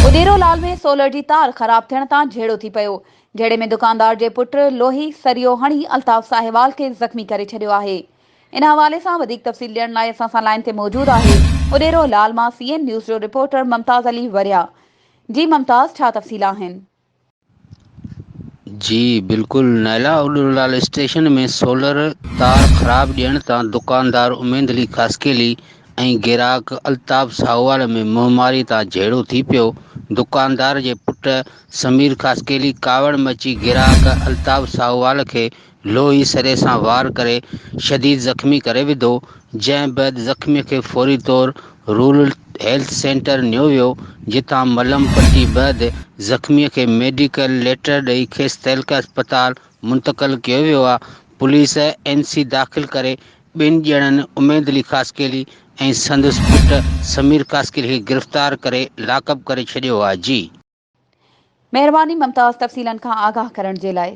اڏيرو لال ۾ solar جي تار خراب ٿيڻ تان جهيڙو ٿي پيو، جهيڙي ۾ دڪاندار جي پٽ لوهي سريو هڻي الطاف ساهيوال کي زخمي ڪري ڇڏيو آهي. ان حوالي سان وڌيڪ تفصيل ڏيڻ لاء اسان سان لائين تي موجود آهي اڏيرو لال مان سي اين نيوز جو رپورٽر ممتاز علي وريا. جي ممتاز ڇا تفصيل آهن؟ جي بلڪل نائلا اڏولال اسٽيشن ۾ سولر تار خراب ڏيڻ تان دڪاندار اميد علي خاصخيلي ۽ گراهڪ الطاف ساهووال ۾ منهن ماري تان جهيڙو ٿي پيو، دڪاندار جي پٽ سمير خاصخيلي ڪاوڙ ۾ اچي گراهڪ الطاف ساهووال کي لوهي سري سان وار ڪري شديد زخمي ڪري وڌو، جنهن بعد زخمي کي فوري طور رورل هيلٿ سينٽر نيو ويو، جتان ملم پٽي بعد زخمي کي ميڊيڪل ليٽر ڏئي کيس تعلقه اسپتال منتقل ڪيو ويو آ، پوليس اين سي داخل ڪري ٻن ڄڻن اميد علي خاصخيلي ۽ سندس پٽ سمير خاصخيلي کي گرفتار ڪري لاڪپ ڪري ڇڏيو آ، جي. مهرباني ممتاز تفصيلن کان آگاهه ڪرڻ جي لاء.